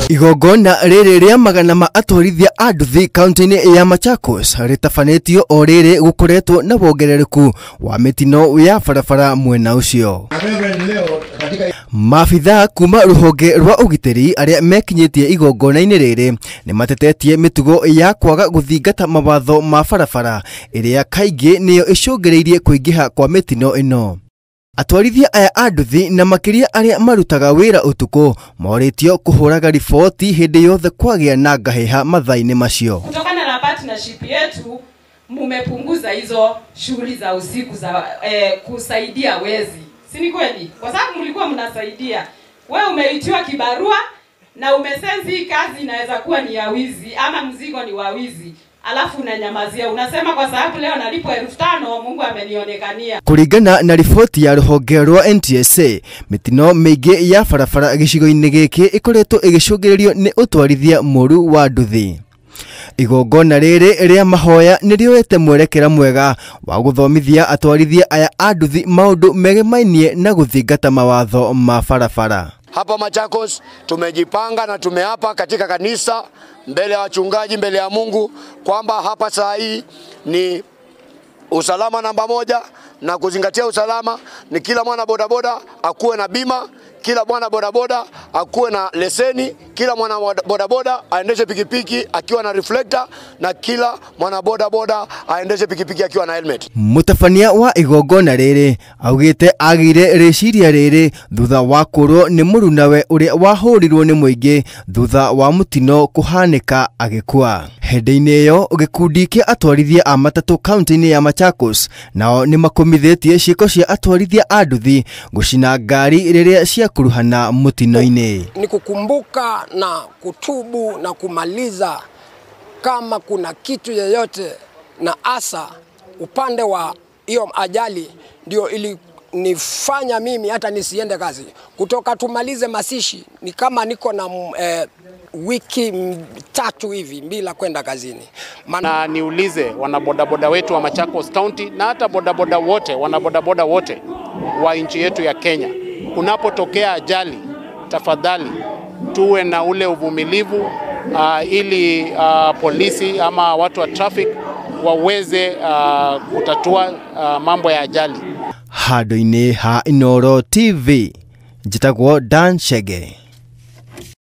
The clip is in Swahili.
Igongona rĩrĩ rĩa magana ma atwarithia a nduthi kaunti-inĩ ya Machakos rĩtabanĩtio o rĩrĩ gũkoretwo na wongerereku wa mĩtino ya barabara mwena ũcio. Maabithaa kuma rũhonge rwa ũgitĩri arĩa mekinyĩtie igongona-inĩ rĩrĩ nĩ matetetie mĩtugo ya kwaga gũthingata mawatho ma barabara ĩrĩa kaingĩ nĩyo ĩcũngĩrĩirie kũingĩha kwa mĩtino ĩno. Atwarithia aya a nduthi na makĩria arĩa marutaga wĩra ũtukũ morĩtio kũhũraga riboti hĩndĩ yothe kwagĩa na ngahĩha mathaa-inĩ macio. Kutokana na partnership yetu mumepunguza hizo shughuli za usiku za kusaidia wezi. Si ni kweli? Kwa sababu mlikuwa mnasaidia. Wewe umeitiwa kibarua na umesensi hii kazi inaweza kuwa ni ya wizi ama mzigo ni wa wizi. Alafu unanyamazia, unasema kwa sababu leo nalipo 5,000 Mungu amenionekania. Kuringana na riboti ya rũhonge rwa NTSA, mĩtino mĩingĩ ya barabara gĩcigo-inĩ gĩkĩ ĩkoretwo ĩgĩcũngĩrĩrio nĩ ũtwarithia mũru wa nduthi. Igongona rĩrĩ rĩa mahoya nĩ rĩoete mwerekera mwega wa gũthomithia atwarithia aya a nduthi maũndũ megemainie na gũthingata mawatho ma barabara. Hapa Machakos tumejipanga na tumeapa katika kanisa mbele ya wachungaji, mbele ya Mungu kwamba hapa saa hii ni usalama namba moja, na kuzingatia usalama ni kila mwana bodaboda akuwe na bima, kila mwana bodaboda akuwe na leseni, kila mwana bodaboda aendeshe pikipiki akiwa na reflector, na kila mwana bodaboda aendeshe pikipiki akiwa na helmet. Mutabania wa igongona rĩrĩ augĩte agire rĩciria rĩrĩ thutha wa kũrwo nĩ mũrunawe ũrĩa wahũrirwo nĩ mũingĩ thutha wa mũtino kũhanĩka agĩkua. Hĩndĩ-inĩ ĩyo gĩkundi kĩa atwarithia a matatũ kaunti-inĩ ya Machakos nao nĩ makomithĩtie ciĩko cia atwarithia a nduthi gũcina ngari rĩrĩa ciakuruhana mũtino-inĩ. Ni kukumbuka na kutubu na kumaliza kama kuna kitu yeyote, na asa upande wa hiyo ajali ndio ilinifanya mimi hata nisiende kazi. Kutoka tumalize masishi ni kama niko na wiki 3 hivi bila kwenda kazini. Na niulize wanabodaboda wetu wa Machakos County na hata bodaboda wote, wanabodaboda wote wa nchi yetu ya Kenya, kunapotokea ajali, tafadhali tuwe na ule uvumilivu ili polisi ama watu wa traffic waweze kutatua mambo ya ajali. Handũ-inĩ ha Inooro TV, njĩtagwo Dan Chege.